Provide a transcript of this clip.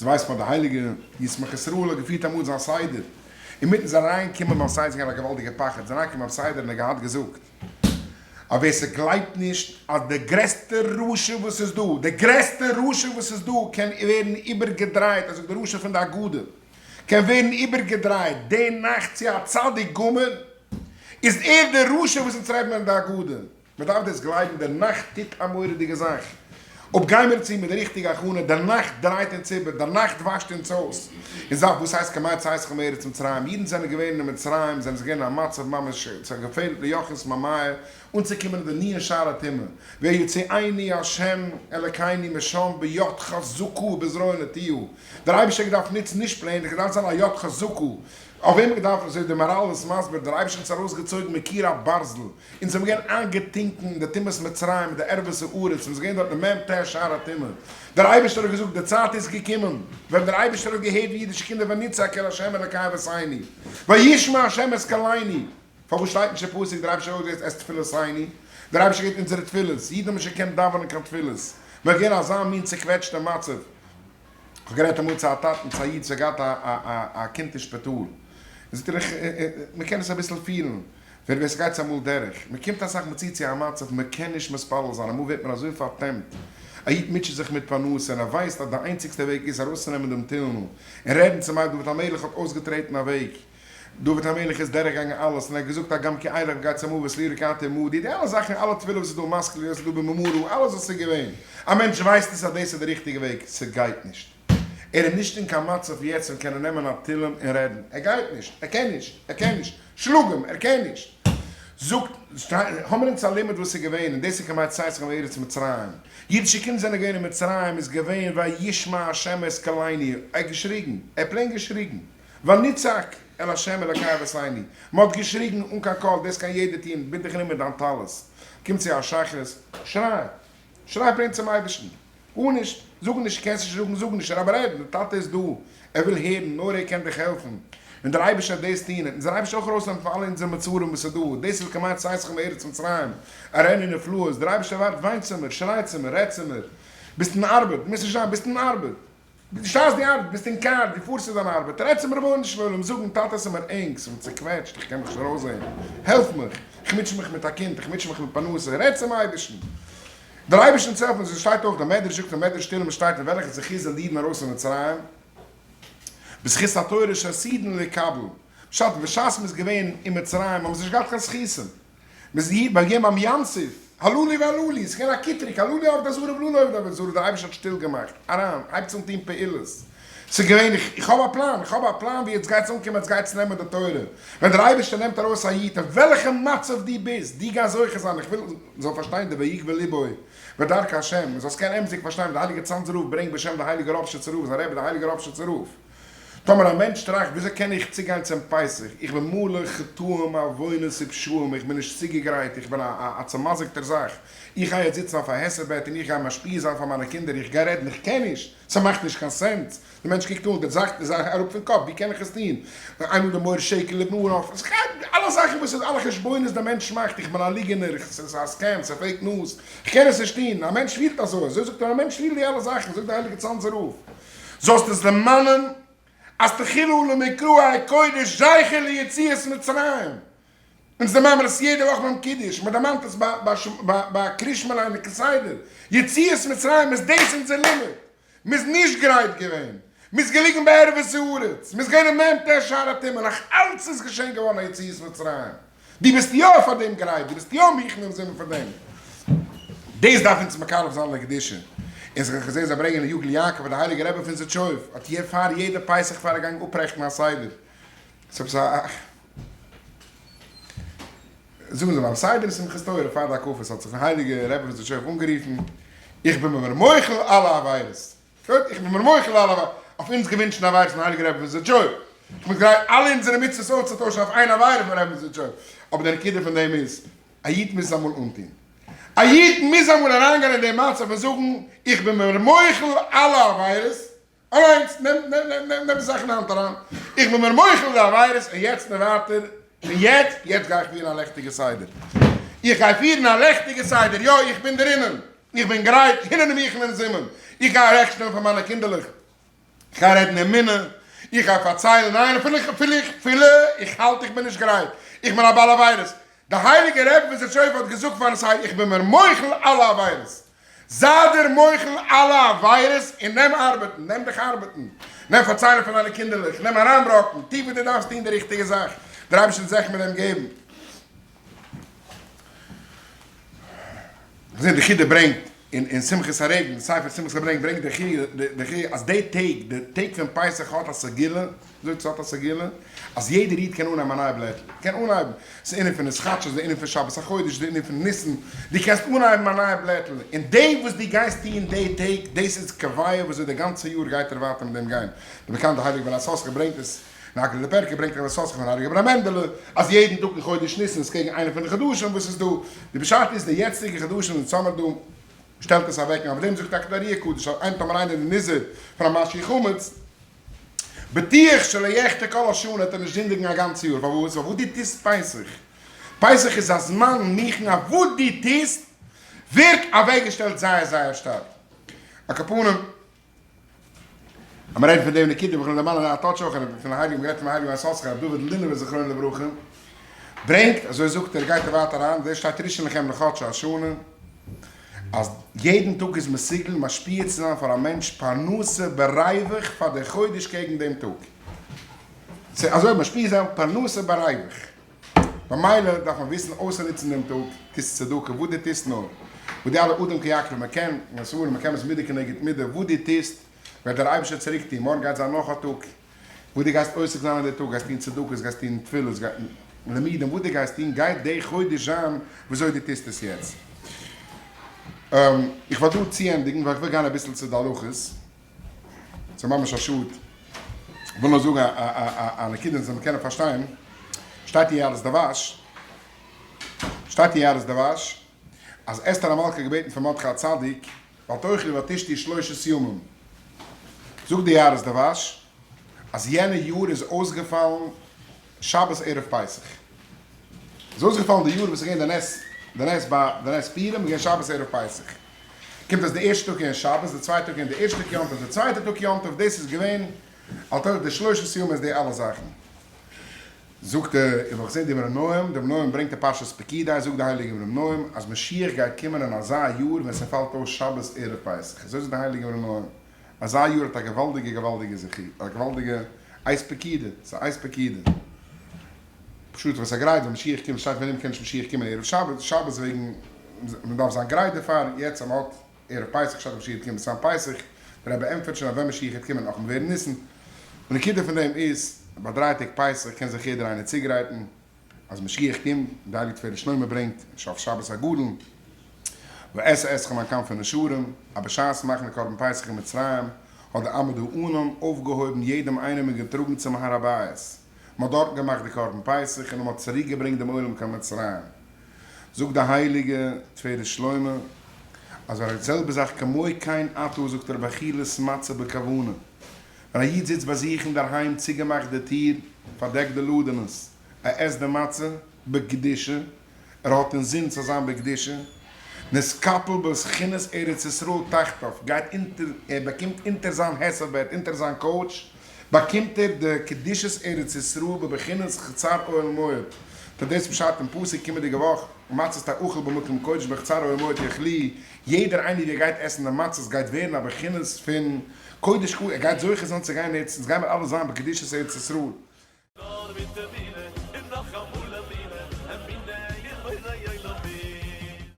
אזוי ווייסט מען אז די הייליגע ישמח ישראל האט געפירט אמאל זיין סדר, אינמיטן זיין אריינקומען ביים סדר איז געווען א געוואלדיגע פחד, זיין אריינקומען ביים סדר און ער האט געהאט געזאגט אז ווער ס'גלייבט נישט אז די גרעסטע רשע וואס איז דא, די גרעסטע רשע וואס איז דא קען ווערן איבערגעדרייט, ער זאגט די רשע פון די הגדה קען ווערן איבערגעדרייט די נאכט צו א צדיק גמור, איז ער די רשע וואס אונז רעדן אין די הגדה. מען דארף דאס גלייבן, די נאכט טוט א מורא'דיגע זאך, אויב גייען מיר צו מיט די ריכטיגע הכנה, די נאכט דרייט אונז איבער, די נאכט וואשט אונז אויס, און זאך וואס הייסט כמעט צאתך מארץ מצרים, אידן זענען געווען אין מצרים, זענען זיי געווען אין א מצב ממש, עס האט געפעלט ליחוס ממאי, אנצוקומען אין די נ' שערי טומאה, ויוציאנו ה' אלקינו משם ביד חזקה ובזרוע נטויה, דער אייבערשטער האט געדארפט נוצן נישט plain, עס האט געדארפט זיין א יד חזקה, אויף וועם האט געדארפט, אזוי ווי דער מהר"ל איז מסביר, דער אייבערשטער האט אונז ארויסגעצויגן מקיר הברזל, אונז זעמיר געווען איינגעטונקן אין די טומאת מצרים מיט די ערוות הארץ, מ'איז געווען דארט אין מ"ט שערי הטומאה, דער אייבערשטער האט געזאגט די צייט איז געקומען, ווען דער אייבערשטער האט געהערט ווי אידישע קינדער ונצעק אל ה' אלקי אבותינו, וישמע ה' את קולנו, פארוואס שטייט נישט אין פסוק דער אייבערשטער האט אויסגעהערט את תפילתנו, דער אייבערשטער געהערט אונזערע תפילות, אידן האבן נישט געקענט דאווענען קיין תפילות, מ'איז געווען אזא מין צוקוועטשטע מצב. כ'האב גערעדט אמאל צו א טאטן צו א איד וואס האט געהאט א קינד אין שפיטאל, זאגט ער איך, מ'קען עס אביסל פילן, ווער ווער ס'גייט עס אמאל דורך, מ'קומט אסאך מאל צו צו א מצב מ'קען נישט מתפלל זיין, אמאל ווערט מען אזוי פארטעמפט, א איד מוטשעט זיך מיט פרנסה און ער ווייסט אז די איינציגסטע וועג איז ארויסצונעמען דעם תהילים'ל און רעדן צום אייב, דוד המלך האט אויסגעטרעטן א וועג, דוד המלך איז דורכגעגאנגען אלעס און ער האט געזאגט הגם כי אלך בגיא צלמוות לא אירא כי אתה עמדי, די אלע זאכן אלע תפילות וואס איז דא משכיל להיות לדבר במרה, אלעס וואס איז געווען, א מענטש ווייסט עס אז דאס איז די ריכטיגע וועג, ס'גייט נישט, ער איז נישט אין קיין מצב יעצט פון קענען נעמען א תהלים און רעדן, ער גייט נישט, ער קען נישט, ער קען נישט, שלאג אים, ער קען נישט. זאגט, האמיר אונז א לימוד וואס איז געווען, און דאס איז כמעט צאתך מארץ מצרים, אידישע קינדער זענען געווען אין מצרים, איז געווען וישמע ה' את קולנו, ער האט געשריגן, ער האט plain געשריגן. ונצעק אל ה' אלקי אבותינו, מען האט געשריגן אן קיין קול, דאס קען יעדער טון, בינד דיך ארום מיט דיין טלית, קום צו א שחרית, שריי, שריי plain צום אייבערשטן, גארנישט, זאג נישט, קענסט נישט זאגן, זאג נישט, אבער רעד, דער טאטע איז דא, ער וויל הערן, נאר ער קען דיך העלפן, ווען דער אייבערשטער וועט דאס טון, וועט אונז דער אייבערשטער אויך ארויסנעמען פון אלע אונזערע מצרים וואס איז דא, דאס איז כימי צאתך מארץ מצרים, אראנו נפלאות, דער אייבערשטער ווארט, וויין צו מיר, שריי צו מיר, רעד צו מיר, ביסט אין ארבעט, מוזט נישט זיין, ביסט אין ארבעט. בשעת די ארבעט, ביסט אין קאר, דו פארסט צו דיין ארבעט, רעד צום רבונו של עולם, זאג אים, טאטע עס איז מיר ענג, ס'איז מיר צוקוועטשט, איך קען מיך נישט ארויסזען, העלף מיך, איך מוטשע מיך מיט א קינד, איך מוטשע מיך מיט פרנסה, רעד צום אייבערשטן, דער אייבערשטער צו העלפן, עס שטייט אויך, דער מדרש זאגט אין מדרש תהלים עס שטייט אין וועלכע זכות זענען די אידן ארויס פון מצרים, בזכות התורה שעתידין לקבל, פשט, בשעת מען איז געווען אין מצרים האבן זיי נישט געהאט קיין זכותים, מ'איז געווען ביים ים סוף, הללו והללו, ס'איז געווען א קיטרוג, הללו עובדי זרה והללו עובדי עבודה זרה, דער אייבערשטער האט שטיל געמאכט, אריין, הייבטס אן טון פעולות, ס'איז געווען, איך האב א פלאן, איך האב א פלאן ווי עטס גייטס אנקומען, עטס גייטס נעמען די תורה, ווען דער אייבערשטער נעמט ארויס א איד, אין וועלכע מצב דו ביסט, דו גייסט זוכה זיין, איך וויל מ'זאל פארשטיין די ויגבה לבו בדרכי השם, מ'זאל עס קענען אמת'דיג פארשטיין, ווי די הייליגע צאנזער רב ברענגט בשם די הייליגע ראפשיצער רב, זיין רבי די הייליגע ראפשיצער רב. טאמער א מענטש טראכט וויאזוי קען איך צוגיין צום פסח, איך בין מלא חטאים עוונות ופשעים, איך בין נישט צוגעגרייט, איך בין א צעמזיקטער זאך, איך גיי יעצט זיצן אויף א היסב בעט און איך גיי משפיע זיין פאר מיינע קינדער, איך גיי רעדן, איך קען נישט, ס'מאכט נישט קיין sense, די מענטש קוקט אן, די זאך איז אראפ פון קאפ, ווי קען איך עס טון, איינמאל די מוהר שקל לבנו אויף, אלע זאכן וואס איז אלע חשבונות די מענטש מאכט, איך בין א ליגענער, ס'איז א scam, ס'איז fake news, איך קען עס נישט טון, א מענטש פילט אזוי, אזוי זאגט ער, א מענטש פילט די אלע זאכן, זאגט די הייליגע צאנזער רב. זאלסט עס דערמאנען אז תחילה למקראי קודש זכר ליציאת מצרים, אונז דערמאנען מיר עס יעדע וואך ביים קידוש, מען דערמאנט עס ביי קרישמע ליינען כסדר, יציאת מצרים איז דאס אונזער לימוד, מען איז נישט גרייט געווען, מען איז געליגן בערוות הארץ, מען איז געווען אין מ"ט שערי הטומאה, נאך אלץ איז געשען געווארן א יציאת מצרים. דו ביסט יא פאר דעם גרייט, דו ביסט יא מוכן און זומען פאר דעם. דאס דארף אונז מקרב זיין לקדושה. און זיך איך זעה זיי ברענגען אין יגל יעקב אז די הייליגע רבי פון זידיטשויב האט יע פאר יעדע פסח פאר ער געגאנגען אפרעכטן א סדר. ס'איז עפעס א. זאגן זיי ביים סדר אין שמחת תורה פאר די הקפות האט זיך די הייליגע רבי פון זידיטשויב אנגערופן, איך בין מיר מוחל אלע עבירות. גוט, איך בין מיר מוחל אלע עבירות, אויף אונז געווינטשן עבירות פון הייליגן רבי פון זידיטשויב. איך בין גרייט אלע אונזערע מצוות אויפצוטוישן אויף איין עבירה פון רבי פון זידיטשויב. אבער די נקודה פון דעם איז, א איד מוז עס אמאל אנטון. א איד מוז אמאל אריינגיין אין דעם מצב און זאגן, איך בין מיר מוחל אלע עבירות, אליינס, נעם נעם נעם נעם די זאך אין האנט אריין, איך בין מיר מוחל די עבירות און יעצט און ווייטער, און יעצט, יעצט גיי איך פירן א לעכטיגע סדר. איך גיי פירן א לעכטיגע סדר, יא, איך בין דערינען. איך בין גרייט, הנני מוכן למזומן, איך גיי אוועקשטעלן פאר מיינע קינדערלעך, איך גיי רעדן אמונה, איך גיי פארציילן, ניין אפילו איך אפילו איך אפילו איך האלט איך בין נישט גרייט, איך בין א בעל עבירות, די הייליגע רבי פון זידיטשויב האט געזאגט פארן סדר איך בין מיר מוחל אלע עבירות, זיי דיר מוחל אלע עבירות און נעם ארבעטן, נעם דיך ארבעטן, נעם פארציילן פאר דיינע קינדערלעך, נעם אריינבראקן, טו וואס דו דארפסט טון די ריכטיגע זאך, דער אייבערשטער וועט זיך מיט דעם געבן. כ'זעה די חידא ברענגט אין שמחת הרגל, ספר שמחת הרגל ברענגט די חידא אז די טעג, די טעג פון פסח האט א סגולה, זאגט ס'האט א סגולה, אז יעדער איד קען אנהייבן א נייע בלעטל, קען אנהייבן, ס'איז ענין פון התחדשות, די ענין פון שבת החודש, די ענין פון ניסן, דו קענסט אנהייבן א נייע בלעטל, און די וואס דו גייסט טון די טעג, דאס איז קובע וויאזוי די גאנצע יאר גייט ער ווייטער מיט דעם גיין, די באקאנטע הייליגע בני יששכר ברענגט עס. נאקעלע פערקע ברענגט א מסורת פון הייליגע ר' מענדעלע אז יעדן טאג אין חודש ניסן איז קעגן איינע פון די חדשים וואס איז דא, די פשט איז די יעצטיגע חדשים און סאמער דא שטעלט עס אוועק און אויף דעם זאגט טאקע די ארי הקדוש אז איין טאמער איינער איז נזהר פון א משהו חמץ בטוח שלא יחטא כל השנה וועט ער נישט זינדיגן א גאנצע יאר, פארוואס? ווייל וואס דו טוסט פסח, פסח איז א זמן מוכן אז וואס דו טוסט ווערט אוועקגעשטעלט זייער זייער שטארק, על כל פנים. אז מען רעדט פון דעם נקודה וויל איך נאר דערמאנען א touch אויך פון הייליגן גערעדט פון הייליגן יששכר רבי דוד לינעווער זכרונו לברכה ברענגט אזוי זאגט ער גייט ער ווייטער אריין דא שטייט ראשון לכם לחדשי השנה אז יעדן טאג איז מסוגל משפיע צו זיין פאר א מענטש פרנסה בריווח פאר די חודש קעגן דעם טאג אזוי משפיע זיין פרנסה בריווח. במילא דארף מען וויסן אויסצונוצן דעם טאג, טוסט צדקה, וואס דו טוסט נאר, וואס די אלע אדם כי יקריב, מען קען, און ספרים, מען קען עס מידה כנגד מידה, וואס דו טוסט, וועט דער אייבערשטער צוריק טון, מארגן גייט זיין נאך א טאג, וואס דו גייסט עוסק זיין אין די טאג, גייסט טון צדקות, גייסט טון תפילות, גייסט לימודים, וואס דו גייסט טון, גייט די חודש זיין וויאזוי דו טוסט עס יעצט. איך וועל דא צוענדיגן, ווייל איך וויל גיין אביסל צו די הלכות. ס'איז ממש א שאד. כ'וויל נאר זאגן א נקודה זאל מען קענען פארשטיין. שטייט אין יערות דבש, שטייט אין יערות דבש, אז אסתר המלכה האט געבעטן פון מרדכי הצדיק, ואל תאכלי ואל תשתי שלושת ימים. זאגט די יערות דבש, אז יענע יאר איז אויסגעפאלן שבת ערב פסח. איז אויסגעפאלן די יאר וואס איז געווען די נס, די נס ביי די נס פורים איז געווען שבת ערב פסח. קומט אויס די ערשטע טאג געווען שבת, די צווייטע טאג געווען די ערשטע טאג יום טוב, די צווייטע טאג יום טוב, דאס איז געווען על תוך די שלושת ימים איז די אלע זאכן. זאגט ער, איך האב געזען די אמרי נועם, די אמרי נועם ברענגט אין פרשת פקודי, זאגט די הייליגע אמרי נועם אז משיח גייט קומען אין אזא יאר ווען ס'פאלט אויס שבת ערב פסח, אזוי זאגט די הייליגע אמרי נועם, אזא יאר האט א געוואלדיגע געוואלדיגע זכי', א געוואלדיגע עת פקידה, ס'איז א עת פקידה. פשוט וואס א גרייט ווען משיח קומט שטייט ווען אים קען נישט משיח קומען ערב שבת, שבת וועגן מען דארף זיין גרייט דערפאר, יעצט אז מען האט ערב פסח שטייט משיח וועט קומען צוזאם פסח, דער רבי ענטפערט שוין אז ווען משיח וועט קומען נאכן ווערן ניסן, די נקודה פון דעם איז ביי דריי טעג פסח קען זיך יעדער איינער צוגרייטן אז משיח קומט, די הייליגע תפארת שלמה ברענגט אויף שבת הגדול, ואשא אתכם על כנפי נשרים, אז בשעת מאכן די קרבן פסח אין מצרים האט די עמוד הענן אויפגעהויבן יעדעם איינעם און געטראגן צום הר הבית. מען האט דארטן געמאכט די קרבן פסח און מען האט צוריק געברענגט דעם עולם קיין מצרים. זאגט די הייליגע תפארת שלמה אז ווען די זעלבע זאך כמו כן אתה זאגט ער באכילת מצה בכוונה, ווען א איד זיצט ביי זיך אינדערהיים צוגעמאכט די טיר, פארדעקט די לאדענעס, ער עסט די מצה בקדושה, ער האט אינזין צו זיין בקדושה, נתקפל בבחינת ארץ ישראל תחתיו, גייט אונטער, ער באקומט אונטער זיין היסב בעט, אונטער זיין couch, באקומט ער די קדושת ארץ ישראל בבחינת חצר אוהל מועד, טא דאס פשט אין פסוק קומענדיגע וואך, מצות תאכל במקום קודש בחצר אוהל מועד יאכלוה, יעדער איינער ווי ער גייט עסן די מצות גייט ווערן א בחינת פון קודש, ער גייט זוכה זיין צו גיין ארץ, אונז גיימער אלע זיין בקדושת ארץ ישראל. נאר מיט די.